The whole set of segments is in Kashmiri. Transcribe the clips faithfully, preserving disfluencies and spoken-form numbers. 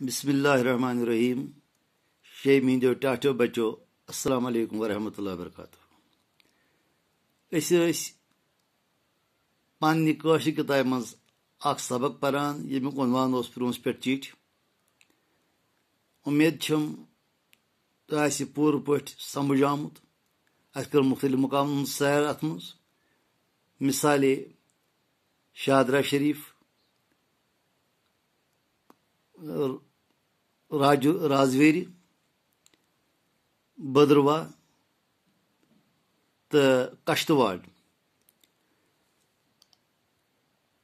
بسم اللہ الرحمن الرحیم۔ شے میندیو ٹاٹھو بچو، السلام علیکم ورحمۃ اللہ وبرکاتہ۔ أسۍ ٲسۍ پننہِ کٲشرِ کِتابہِ منٛز اکھ سبق پران، ییٚمیُک عنوان اوس پرٛونٛس پٮ۪ٹھ چِٹھۍ۔ اُمید چھم تۄہہِ آسہِ پوٗرٕ پٲٹھۍ سمجھ آمُت۔ اَسہِ کٔر مُختٔلِف مقامن ہٕنٛز سیر اَتھ منٛز، مثالے شادرا شریف، راجو رازویری، بدروا تہٕ کشتواڑ۔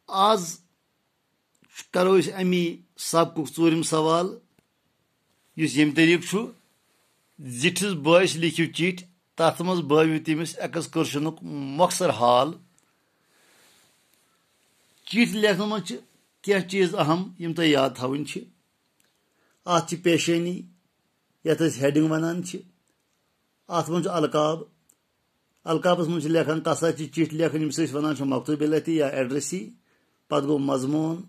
آز کرو أسۍ امی سبقُک ژوٗرِم سوال، یُس ییٚمہِ طریٖقہٕ چھُ: زِٹھِس بٲیِس لیکھِو چِٹھۍ، تَتھ منٛز بٲوِو تٔمِس ایکسکرشنُک مۄخصر حال۔ چِٹھۍ لیکھنہٕ منٛز چھِ کینٛہہ چیٖز اہم، یِم تۄہہِ یاد تھاوٕنۍ چھِ۔ اَتھ چھِ پیشٲنی، یَتھ أسۍ ہیڈنگ وَنان چھِ۔ اَتھ منٛز چھُ القاب۔ القابَس منٛز چھِ لیکھان، تَس حظ چھِ چِٹھۍ لیکھان، ییٚمِس أسۍ وَنان چھِ مکتوب التی یا ایڈریسی۔ پَتہٕ گوٚو مضموٗن،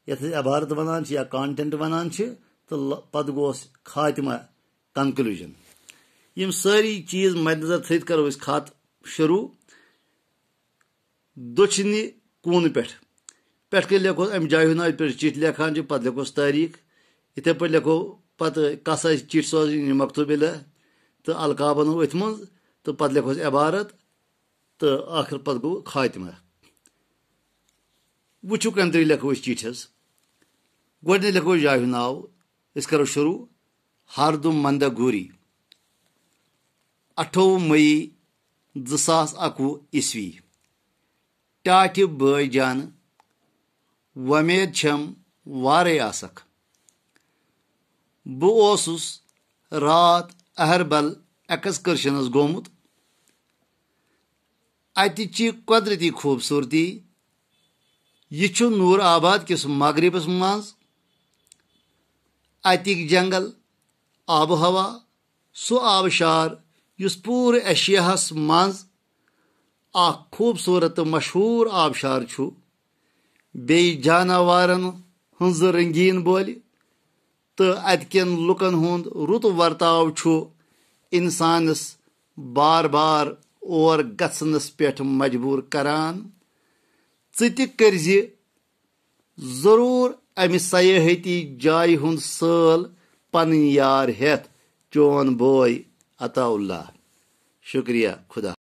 یَتھ أسۍ عبارت وَنان چھِ یا کانٹینٹ وَنان چھِ، تہٕ ل-، پَتہٕ گوٚوس خاتمہ، کنکلوجن۔ یِم سٲری چیٖز مدنظر تھٲوِتھ کرو أسۍ خط شروع۔ دٔچھنہِ کوٗنہٕ پٮ۪ٹھ، پٮ۪ٹھ کَنہِ لیکھوس اَمہِ جایہِ ہُنٛد ناو، یَتھ پٮ۪ٹھ چِٹھۍ لیکھان چھِ، پَتہٕ لیکھوس تٲریٖخ۔ یِتھَے پٲٹھۍ لیکھو پَتہٕ کَس آسہِ چِٹھۍ سوزٕنۍ، یہِ مکتوب الہ، تہٕ القاب اَنو أتھۍ منٛز، تہٕ پَتہٕ لیکھوس عبارت، تہٕ ٲخٕر پَتہٕ گوٚو خاتمہ۔ وٕچھِو کَمہِ طریٖقہٕ لیکھو أسۍ چِٹھۍ حظ۔ گۄڈٕنٮ۪تھ لیکھو أسۍ جایہِ ہُنٛد ناو۔ أسۍ کَرو شروع۔ ہردُم مندہ گوری، اَٹھووُہ مئی زٕ ساس اَکوُہ عیسوی۔ ٹاٹھہِ بٲے جانہٕ، وۄمید چھم وارے آسکھ۔ بہٕ اوسُس راتھ اہربل ایکسکرشنس گوٚمُت۔ اتہِ چہِ قۄدرتی خوٗبصوٗرتی۔ یہِ چھُ نوٗر آباد کِس مغربس منٛز۔ اتِکۍ جنگل، آب و ہوا، سُہ آبشار یُس پوٗرٕ ایشیاہس منٛز اکھ خوٗبصوٗرت تہٕ مشہوٗر آبشار چھُ، بیٚیہِ جاناوارن ہٕنٛز رنگیٖن بولہِ تہٕ اتہِ کٮ۪ن لوٗکن ہُنٛد رُت ورتاو چھُ انسانس بار بار اور گژھنس پٮ۪ٹھ مجبوٗر کران۔ ژٕ تہِ کٔرزِ ضروٗر امہِ سیاحتی جایہِ ہُنٛد سٲل پنٕنۍ یار ہٮ۪تھ۔ چون بوے عطا اللہ۔ شُکریہ، خدا۔